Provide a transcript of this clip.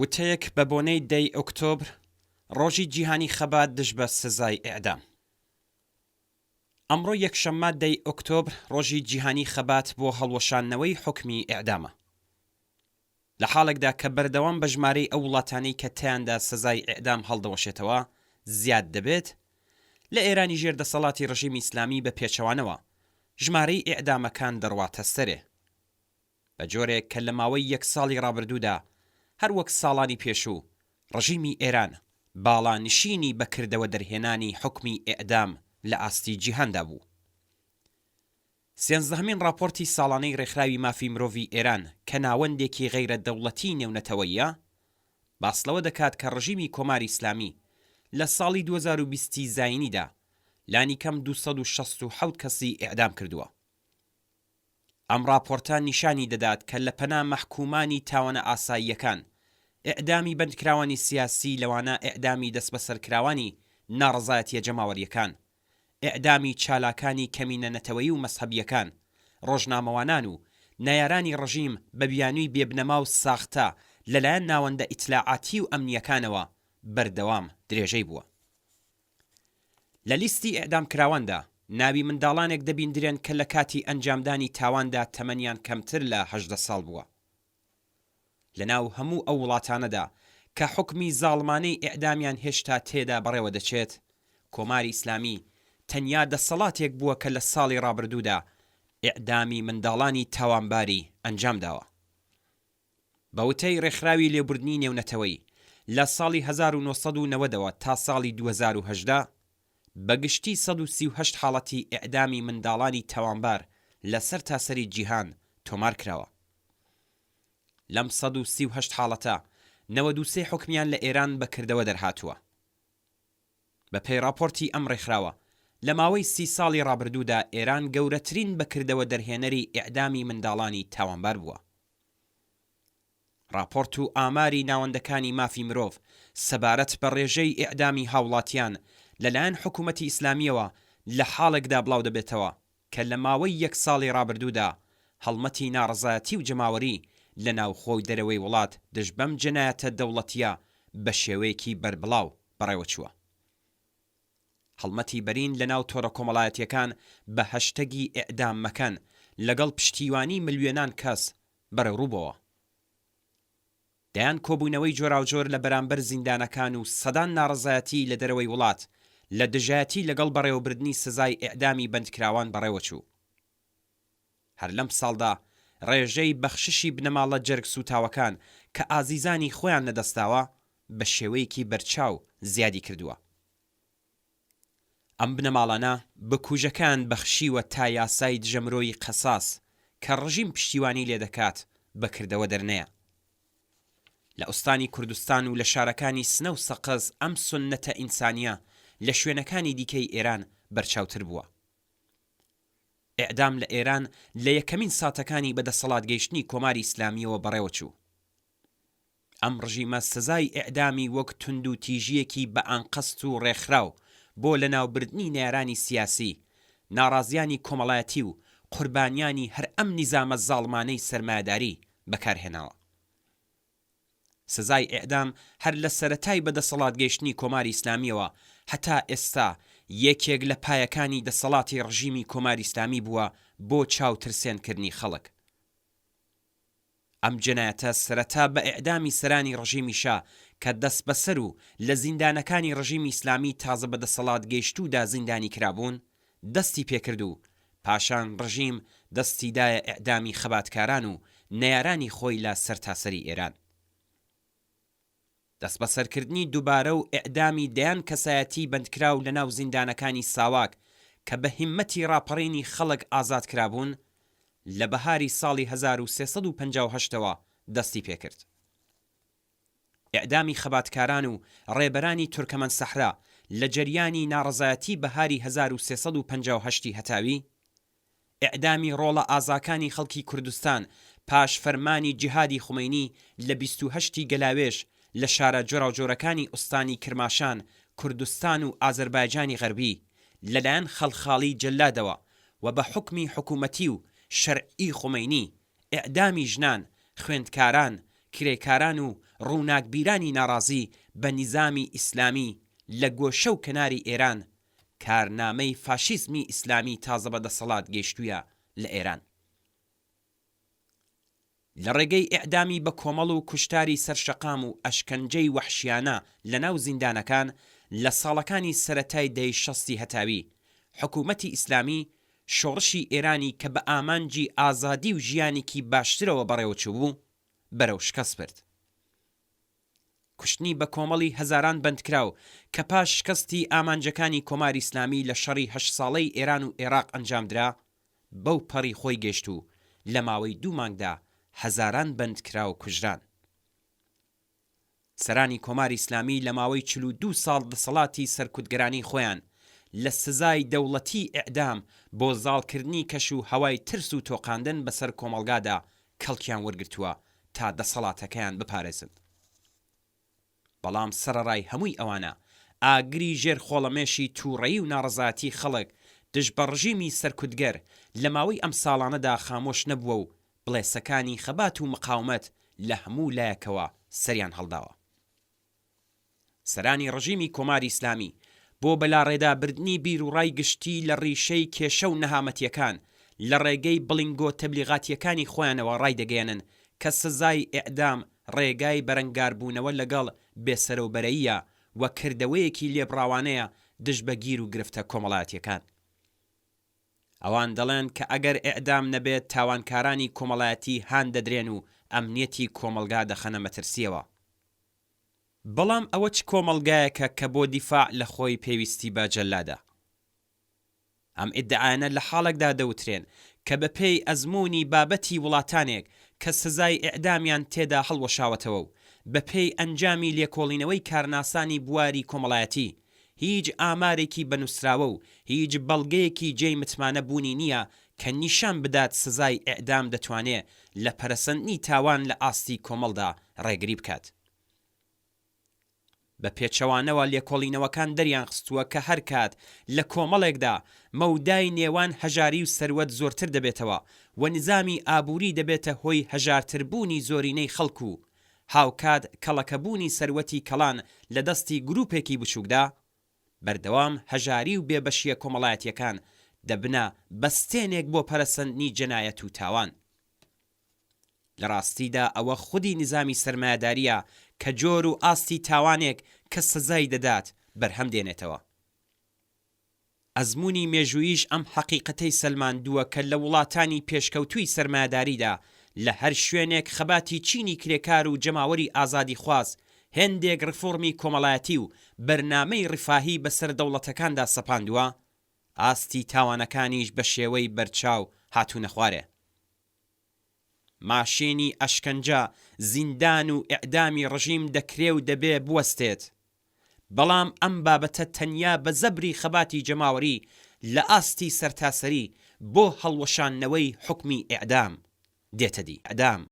وتەیەک بە بۆنەی دەی ئۆکتۆبر، ڕۆژی جیهانی خەبات دژ بە سزای ئێعدام. ئەمڕۆ یەکشەممە دەی ئۆکتۆبر ڕۆژی جیهانی خەبات بۆ هەڵوەشاندنەوەی حوکمی ئێعدامە. لە حاڵێکدا کە بەردەوام بە ژمارەی ئەو وڵاتانەی کە تیاندا سزای ئێعدام هەڵدەوەشێتەوە زیاد دەبێت، لە ئێرانی ژێر دەسەڵاتی ڕژیمی ئیسلامی بە پێچەوانەوە ژمارەی ئێعدامەکان دەڕواتە سەرێ. بە جۆرێک کە لە ماوەی یەک ساڵی ڕابردوودا هەر وەک ساڵانی پێشوو ڕژیمی ئێران باڵانشینی بە کردەوە دەرهێنانی حوکمی ئێعدام لە ئاستی جیهاندا بوو. سێنزدەهەمین ڕاپۆرتی ساڵانەی ڕێکخراوی مافی مرۆڤی ئێران کە ناوەندێکی غەیرە دەوڵەتیی نێونەتەوەییە، باس لەوە دەکات کە ڕژیمی کۆماری ئیسلامی لە ساڵی 2020 ی زایینیدا لانیکەم 267 کەسی ئێعدام کردووە. ئەم ڕاپۆرتە نیشانی دەدات کە لە پەنا مەحکوومانی تاوانە ئاساییەکان، ئێعدامی بەندکراوانی سیاسی لەوانە ئێعدامی دەسبەسەرکراوانی ناڕەزایەتییە جەماوەرییەکان، ئێعدامی چالاکانی کەمینە نەتەوەیی و مەزهەبییەکان، ڕۆژنامەوانان و نەیارانی ڕژیم بە بیانووی بێبنەما و ساختە لەلایەن ناوەندە ئیتلاعاتی و ئەمنییەکانەوە بەردەوام درێژەی بووە. لە لیستی ئێعدامکراواندا ناوی منداڵانێک دەبیندرێن کە لە کاتی ئەنجامدانی تاواندا تەمەنیان کەمتر لە 18 ساڵ بووە. لە ناو هەموو ئەو وڵاتانەدا کە حوکمی زاڵمانەی ئێعدامیان هێشتا تێدا بەڕێوە دەچێت، کۆماری ئیسلامی تەنیا دەسەڵاتێک بووە کە لە ساڵی ڕابردوودا ئێعدامی منداڵانی تاوانباری ئەنجام داوە. بە وتەی ڕێکخراوی لێبوردنی نێونەتەوەیی، لە ساڵی 1990 ەوە تا ساڵی 2018، بە گشتی 138 حاڵەتی ئێعدامی منداڵانی تاوانبار لە سەرتاسەری جیهان تۆمار کراوە. لەم 138 حاڵەتە، 93 حوکمیان لە ئێران بە کردەوە دەرهاتووە. بە پێی ڕاپۆرتی ئەم ڕێکخراوە، لە ماوەی سی ساڵی ڕابردوودا ئێران گەورەترین بە کردەوە دەرهێنەری ئێعدامی منداڵانی تاوانبار بووە. ڕاپۆرت و ئاماری ناوەندەکانی مافی مرۆڤ سەبارەت بە ڕێژەی ئێعدامی هاوڵاتیان لە لایەن حکوومەتی ئیسلامییەوە لە حاڵێکدا بڵاو دەبێتەوە کە لە ماوەی یەک ساڵی ڕابردوودا هەڵمەتی ناڕەزایەتی و جەماوەری لە ناوخۆ و دەرەوەی وڵات دژ بەم جەنایەتە دەوڵەتییە بە شێوەیەکی بەربڵاو بەڕێوە چووە. هەڵمەتی بەرین لە ناو تۆڕە کۆمەڵایەتییەکان بە هەشتەگی ئێعدام مەکەن لەگەڵ پشتیوانی ملیۆنان کەس بەرەوڕوو بۆوە. دەیان کۆبوونەوەی جۆراوجۆر لە بەرامبەر زیندانەکان و سەدان ناڕەزایەتیی لە دەرەوەی وڵات لە دژایەتی لەگەڵ بەڕێوەبردنی سزای ئێعدامی بەندکراوان بەڕێوەچوو. هەر لەم ساڵدا ڕێژەی بەخششی بنەماڵە جەرگ سووتاوەکان کە ئازیزانی خۆیان لەدەستداوە بە شێوەیەکی بەرچاو زیادی کردووە. ئەم بنەماڵانە بکوژەکەیان بەخشیوە تا یاسای دژەمرۆیی قەساس کە ڕژیم پشتیوانی لێ دەکات بە کردەوە دەرنەیە. لە ئوستانی کوردستان و لە شارەکانی سنە و سەقز ئەم سوننەتە ئینسانییە لە شوێنەکانی دیکەی ئێران بەرچاوتر بووە. ئێعدام لە ئێران لە یەکەمین ساتەکانی بە دەسەڵات گەیشتنی کۆماری ئیسلامییەوە بەڕێوە چوو. ئەم ڕژیمە سزای ئێعدامی وەک توندوتیژییەکی بە ئانقەست و ڕێکخراو بۆ لەناوبردنی نەیارانی سیاسی، ناڕازیانی کۆمەڵایەتی و قوربانیانی هەر ئەم نیزامە زاڵمانەی سەرمایەداری بەکار هێناوە. سزای ئێعدام هەر لە سەرەتای بە دەسەڵات گەیشتنی کۆماری ئیسلامییەوە هەتا ئێستا یەکێک لە پایەکانی دەسەڵاتی ڕژیمی کۆماری ئیسلامی بووە بۆ چاوترسێن کردنی خەڵک. ئەم جەنایەتە سەرەتا بە ئێعدامی سەرانی ڕژیمی شا کە دەسبەسەر و لە زیندانەکانی ڕژیمی ئیسلامیی تازە بە دەسەڵات گەیشتوودا زیندانی کرابوون دەستی پێکرد و پاشان ڕژیم دەستی دایە ئێعدامی خەباتکاران و نەیارانی خۆی لە سەرتاسەری ئێران. دەستبەسەرکردنی دوبارە و ئێعدامی دەیان کەسایەتیی بەندکراو لە ناو زیندانەکانی ساواک کە بە هیممەتی ڕاپەڕینی خەڵک ئازاد کرابوون، لە بەهاری ساڵی 1358 ەوە دەستی پێکرد. ئێعدامی خەباتکاران و ڕێبەرانی تورکەمەن سەحرا لە جەریانی ناڕەزایەتیی بەهاری 1358 ی هەتاوی، ئێعدامی ڕۆڵە ئازاکانی خەڵکی کوردستان پاش فەرمانی جیهادی خومەینی لە 28 ی گەلاوێژ لە شارە جۆراوجۆرەکانی ئوستانی کرماشان، کوردستان و ئازەربایجانی غەربی لە لایەن خەڵخاڵی جەلادەوە و بە حوکمی حکوومەتی و شەرعی خومەینی، ئێعدامی ژنان، خوێندکاران، کرێکاران و ڕووناکبیرانی ناڕازی بە نیزامی ئیسلامی لە گۆشە و کەناری ئێران، کارنامەی فاشیزمی ئیسلامی تازە بە دەسەڵات گەیشتوویە لە ئێران. لە ڕێگەی ئیعدامی بە کۆمەڵ و کوشتاری سەر شەقام و ئەشکەنجەی وەحشیانە لە ناو زیندانەکان لە ساڵەکانی سەرەتای دەیەی شەستی هەتاوی، حکوومەتی ئیسلامی شۆڕشی ئێرانی کە بە ئامانجی ئازادی و ژیانێکی باشترەوە بەڕێوەچووبوو، بەرەو شکەست برد. کوشتنی بەکۆمەڵی هەزاران بەندکراو کە پاش شکستی ئامانجەکانی کۆماری ئیسلامی لە شەڕی هەشت ساڵەی ئێران و ئێراق ئەنجامدرا، بەو پەڕی خۆی گەشت و لە ماوەی دوو مانگدا هەزاران بەندکراو کوژران. سەرانی کۆماری ئیسلامی لە ماوەی 42 ساڵ دەسەڵاتی سەرکوتگەرانەی خۆیان لە سزای دەوڵەتیی ئێعدام بۆ زاڵکردنی کەش و هەوای ترس و تۆقاندن بەسەر کۆمەڵگادا کەڵکیان وەرگرتووە تا دەسەڵاتەکەیان بپارێزن. بەڵام سەرەڕای هەمووی ئەوانە، ئاگری ژێر خۆڵەمێشی تووڕەیی و ناڕەزایەتی خەڵک دژ بە ڕژیمی سەرکوتگەر لە ماوەی ئەم ساڵانەدا خامۆش نەبووە و بڵێسەکانی خەبات و مقاومەت لە هەموو لایەکەوە سەریان هەڵداوە. سەرانی ڕژیمی کۆماری ئیسلامی بۆ بەلاڕێدا بردنی بیروڕای گشتی لە ڕیشەی کێشە و نەهامەتییەکان لە ڕێگەی بڵینگۆ تەبلیغاتییەکانی خۆیانەوە ڕایدەگەیەنن کە سزای ئێعدام ڕێگای بەرەنگاربوونەوە لەگەڵ بێسەرەوبەرەییە و کردەوەیەکی لێبڕاوانەیە دژ بە گیر و گرفتە کۆمەڵایەتییەکان. ئەوان دەڵێن کە ئەگەر ئێعدام نەبێت تاوانکارانی کۆمەڵایەتی هان دەدرێن و ئەمنیەتی کۆمەڵگا دەخەنە مەترسییەوە. بەڵام ئەوە چ کۆمەڵگایەکە کە بۆ دیفاع لە خۆی پێویستی بە جەلادە؟ ئەم ئیدعایانە لە حاڵێکدا دەوترێن کە بە پێی ئەزموونی بابەتی وڵاتانێک کە سزای ئێعدامیان تێدا هەڵوەشاوەتەوە و بە پێی ئەنجامی لێکۆڵینەوەی کارناسانی بواری کۆمەڵایەتی هیچ ئامارێکی بە نووسراوە و هیچ بەڵگەیەکی جێی متمانە بوونی نییە کە نیشان بدات سزای ئێعدام دەتوانێ لە پەرەسەندنی تاوان لە ئاستی کۆمەڵدا ڕێگری بکات. بە پێچەوانەوە لێکۆڵینەوەکان دەریانخستووە کە هەرکات لە کۆمەڵێکدا مەودای نێوان هەژاری و سەروەت زۆرتر دەبێتەوە و نزامی ئابووری دەبێتە هۆی هەژارتربوونی زۆرینەی خەڵک و هاوکات کەڵەکەبوونی سەروەتی کەڵان لە دەستی گرووپێکی بچووکدا، بەردەوام هەژاری و بێبەشییە کۆمەڵایەتییەکان دەبنە بەستێنێک بۆ پەرەسەندنی جەنایەت و تاوان. لە ڕاستیدا ئەوە خودی نیزامی سەرمایەدارییە کە جۆر و ئاستی تاوانێک کە سزای دەدات بەرهەم دێنێتەوە. ئەزموونی مێژووییش ئەم حەقیقەتەی سەلماندووە کە لە وڵاتانی پێشکەوتووی سەرمایەداریدا لە هەر شوێنێک خەباتی چینی کرێکار و جەماوەری ئازادیخواز هێندێک ڕیفۆرمی کۆمەڵایەتی و بەرنامەی ڕیفاهی بەسەر دەوڵەتەکاندا سەپاندووە، ئاستی تاوانەکانیش بە شێوەی بەرچاو هاتوونە خوارێ. ماشێنی ئەشکەنجە، زیندان و ئیعدامی ڕژیم دەکرێ و دەبێ بوەستێت. بەڵام ئەم بابەتە تەنیا بە زەبری خەباتی جەماوەری لە ئاستی سەرتاسەری بۆ هەڵوەشاندنەوەی حوکمی ئیعدام دێتە دی. ئیعدام.